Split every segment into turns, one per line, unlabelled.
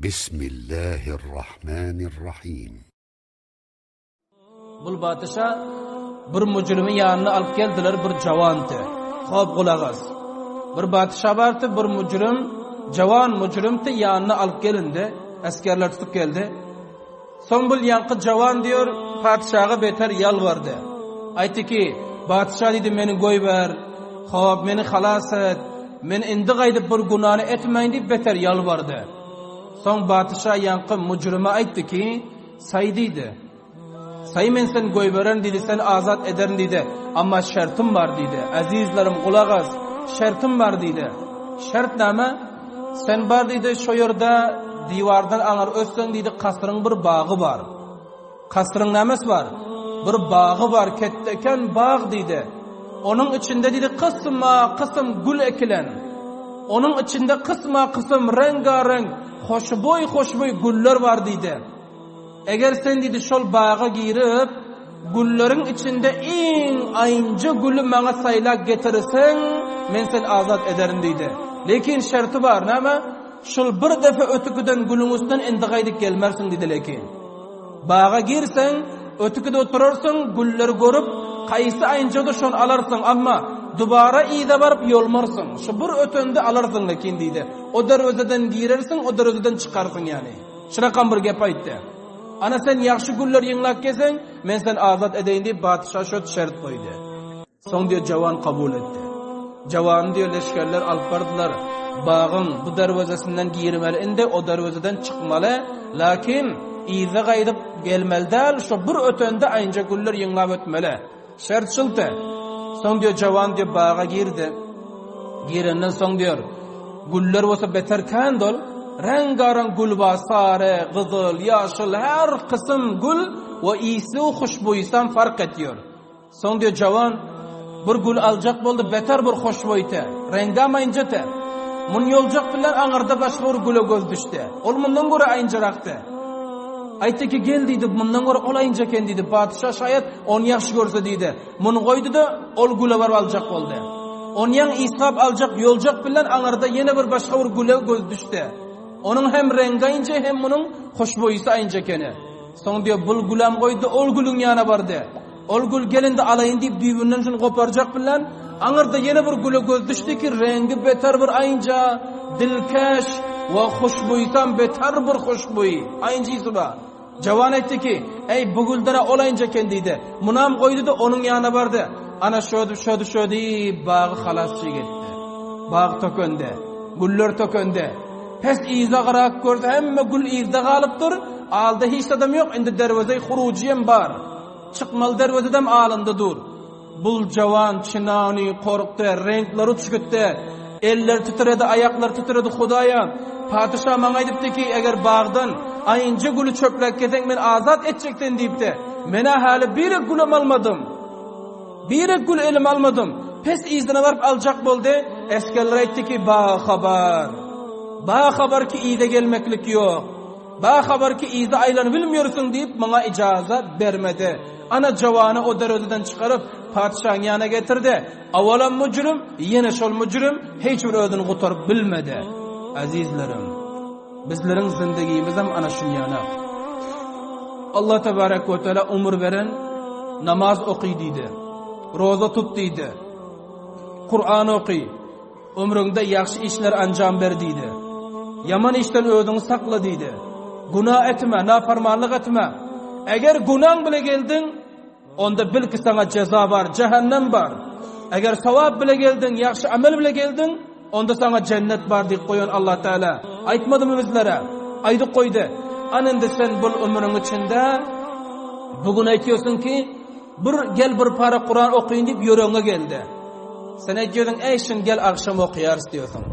Bismillahirrahmanirrahim.
Bul patyşa bir müjrimi ýanyna alyp geldiler, bir jawandy. Hop gulak as. Bir patyşa bardy, bir müjrim, jawan müjrimdi, ýanyna alyp gelindi. Esgerler tutup geldi. Soň bul ýaňky jawan diýor, patyşaga beter ýalbardy. Aýtdy ki, patyşa diýdi, meni goýber, hop, meni halas et, men indi gaýdyp bir günany etmäýin diýip beter ýalbardy. Soň patyşa ýaňky müjrime aýtdy ki, Saý diýdi. Saý men seni goýbererin diýdi, seni azat ederin diýdi. Amma şertim bar diýdi. Ezizlerim gulak as, şertim bar diýdi. Şert näme? Sen bar diýdi, şo ýerde diwardan aňyr ötseň diýdi, kasryň bir bagy bar. Kasryň nämesi bar? Bir bagy bar, ketdeken bag diýdi. Onuň içinde diýdi, kysma-kysym gül ekilen. Onuň içinde kysma-kysym reňga-reň Hoşboý-hoşboý güller bar diýdi. Eger sen diýdi şol baga girip, gülleriň içinde iň aýynja güli maňa saýlap getirseň, men seni azat ederin diýdi. Lekin şerti bar, näme? Şol bir depe ötükiden gülüň üstünden indi gaýdyp gelmersiň diýdi lekin. Baga girseň, ötükide oturarsyň, gülleri görüp, haýsy aýynjada şony alarsyň, amma dubara yza baryp ýolmarsyň. Şu bir ötende alarsyň lekin diýdi. O derwezeden girersiň, o derwezeden çykarsyň ýaly. Şurakam bir gep aýtdy. Ana sen ýagşy güller ýygnap gelseň, men seni azat edeýin diýip, patyşa şo şert goýdy. Soň diýýär, jawan kabul etdi. Jawany diýýär, leşgerler alyp bardylar. Bagyň bu derwezesinden girmeli indi, o derwezeden çykmaly. Lakin yza gaýdyp gelmeli däl, şo bir ötende aýynja güller ýygnap ötmeli. Şert şuldy. Soň diýýär, jawan diýýär, baga girdi. Girenden soň diýýär, güller bolsa beter kän dol. Reňgareň gül bar, sary, gyzyl, ýaşyl, her kysym gül we ysy, huşbuýsam fark etýär. Soň diýýär, jawan bir gül aljak boldy, beter bir hoşboý-te, reňgam aýynja-te. Muny ýoljak bilen aňyrda başga bir güle göz düşdi. Ol mundan görä aýynjarakdy. Aýtdy ki, gel diýdi, mundan görä ol aýynja eken diýdi. Patyşa şaýat ony ýagşy görse diýdi. Muny goýdy-da, ol güle baryp aljak boldy. Onýaň ysgap aljak, ýoljak bilen aňyrda ýene bir başga bir güle göz düşdi. Onuň hem reňgi aýynja, hem munuň hoşboýysy aýynja ekeni. Soň diýýär, bul gülem goýdy, ol gülüň ýanyna bardy. Ol gül gelende alaýyn diýip düýbünden şuny goparjak bilen, aňyrda ýene bir güle göz düşdi ki, reňgi beter bir aýynja, dilkeş we hoşboýysam beter bir hoşboý, aýynja ysy bar. Jawan aýtdy ki, Eý, bu gülden-ä ol aýynja eken diýdi. Munam goýdy-da, onuň ýanyna bardy. Ana şödüp, şödüp, şödüp, bagy halasçyk etdi. Bag tökendi. Güller tökendi. Pes yza garap görse, hemme gül yzda galypdyr. Alda hiç zadam ýok, indi derwezeý hurujy hem bar. Çykmaly derwezedem alynda dur. Bul jawan çynany korkdy, reňkleri uçup gitdi. Elleri titredi, aýaklary titredi, Hudaýa, patyşa maňa aýdypdy ki, eger bagdan aýynja güli çöpläp gelseň, men azat etjek seni diýipdi. Men-ä häli birek gülem almadym. Birek gül elime almadym. Pes yzyna baryp aljak boldy. Esgerler aýtdy ki, Ba habar. Ba habar ki, yza gelmeklik ýok. Ba habar ki, yza aýlanybilmiýorsyň diýip, muňa ijaza bermedi. Ana jawany o derwezeden çykaryp, patyşaň ýanyna getirdi. Owalam müjrim, ýene şol müjrim, hiç bir özüni gutaryp bilmedi. Ezizlerim, bizleriň zindigimizem ana şunýanak. Allah tebarek we teala umur beren, namaz oky diýdi. Roza tut diýdi. Kuran oky. Ömrüňde ýagşy işler anjam ber diýdi. Ýaman işden özüňi sakla diýdi. Günä etme, naparmanlyk etme. Eger günaň bile geldiň, onda bil ki saňa jeza bar, jähennem bar. Eger sogap bile geldiň, ýagşy amel bile geldiň, onda saňa jennet bar diýip goýan Allah Teala. Aýtmadymy bizlere? Aýdyp goýdy. Ana indi sen bul ömrüň içinde bu gün aýtýarsyň ki, bir gel bir para Kuran okaýyn diýip ýüregiňe geldi. Sen aýtýarsyň, eý şun gel agşam okaýarys diýýärsiň.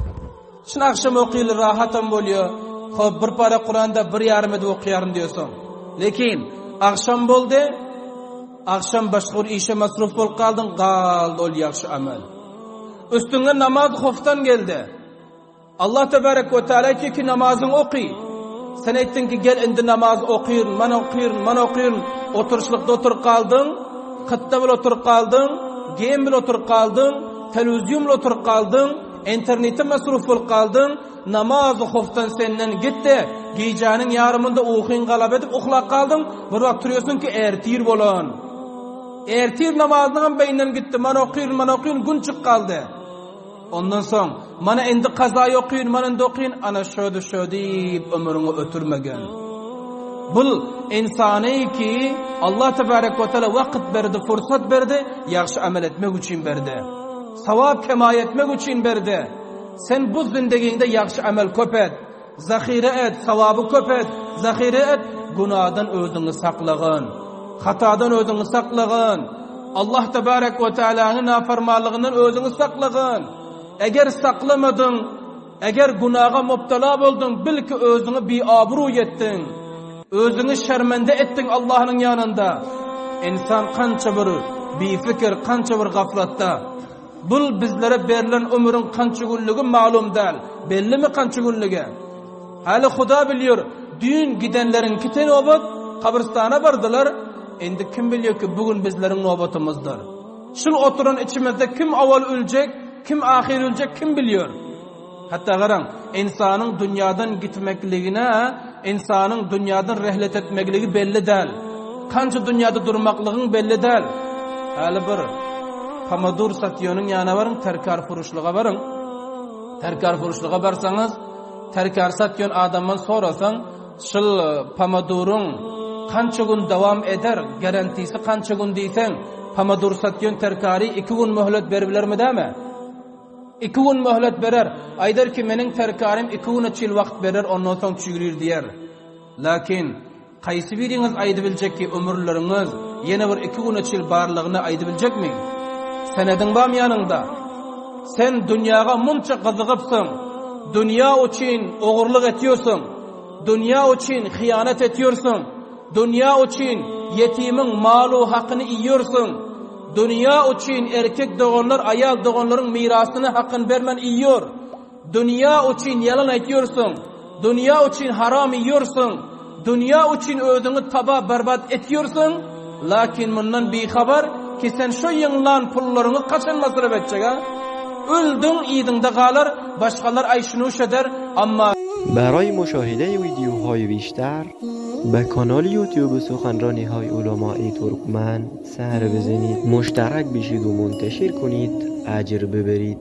Şun agşam okaýly rahatam bolýar. Hop bir para Kuranda bir ýarym edip okaýaryn diýýärsiň. Lekin agşam boldy, agşam başga bir işe masruf bolup galdyň, galdy ol ýagşy amel. Üstüňe namaz hofdan geldi. Allah tebarek we teala aýtdy ki namazyňy oky. Sen aýtdyň ki gel indi namaz okyryn, man okyryn, man okyryn. Oturyşlykda oturyp galdyň, kytda bile oturyp galdyň, gem bile oturyp galdyň, telewizion bile oturyp galdyň, internete masruf bolup galdyň. Namazy hofdan senden gitdi. Gijäniň ýarymynda ukyň galaba edip uklap galdyň, bir wagt turýarsyň ki ertir bolan. Ertir namazynyňam beýninden gitdi, mana okyryn, mana okyryn, gün çyk galdy. Ondan soň, mana indi kazaýy okyryn, mana indi okyryn, ana şödi şö diýip ömrüňi ötürmegin. Bul ynsany ki Allah tebarek we teala wagt berdi, fursat berdi, ýagşy amel etmek üçin berdi. Sawap kemaý etmek üçin berdi. Sen bu zindegiňde ýagşy amel köp et. Zahyra et, sawaby köp et, zahyra et, günadan özüňi saklagyn. Hatadan özüňi saklagyn. Allah tebarek we tealanyň nafarmanlygyndan özüňi saklagyn. Eger saklamadyň, eger günaga mubtala bolduň, bil ki özüňi biabru etdiň. Özüňi şermende etdiň Allahnyň ýanynda. Insan kança bir bifikir, kança bir gaflatda. Bul bizlere berlen ömrüň kança günlügi malum däl. Bellimi kança günlügi? Häli Huda bilýär, düýn gidenleriňki te nobat, gabrystana bardylar, indi kim bilýär ki bu gün bizleriň nobatymyzdyr. Şul oturan içimizde kim owal öljek, kim ahyr öljek kim bilýär? Hatda garaň, ynsanyň dünýadan gitmekligine, ynsanyň dünýadan rehlet etmekligi belli däl. Kança dünýada durmaklygyň belli däl. Häli bir pomadur satýanyň ýanyna baryň, terkar furuşlyga baryň. Terkar furuşlyga barsaňyz, terkar satýan adamdan sorasaň, şul pomaduryň kança gün dowam eder, garantisi kança gün diýseň, pomadur satýan terkary 2 gün möhlet beribilermi dämi? Iki gün möhlet berer. Aýdar ki, meniň terkarym iki güne çil wagt berer, ondan soň çüýrür diýer. Lakin, kaýsy biriňiz aýdybiljek ki, ömürleriňiz ýene bir iki güne çil barlygyny aýdybiljekmi? Senediň barmy ýanyňda? Sen dünýaga munça gyzygypsyň, dünýa üçin ogurlyk etýärsiň, dünýa üçin hyýanat etýärsiň, dünýa üçin ýetimiň malu hakyny iýýärsiň, Dünýä üçin erkek doganlar aýal doganlaryň mirasyny hakyny bermän iýýor. Dünýä üçin ýalan aýtýorsyň. Dünýä üçin haram iýýorsyň. Dünýä üçin özüňi taba berbat etýorsyň. Lakin mundan bihabar ki sen şo ýyňlan pullaryňy kaçan masraf etjek a? Öldüň yzyňda galar, başgalar aýşy-nuş eder, amma.
برای مشاهده ویدیوهای بیشتر به کانال یوتیوب سخنرانی های علمای ترکمن سر بزنید مشترک بشید و منتشر کنید اجر ببرید.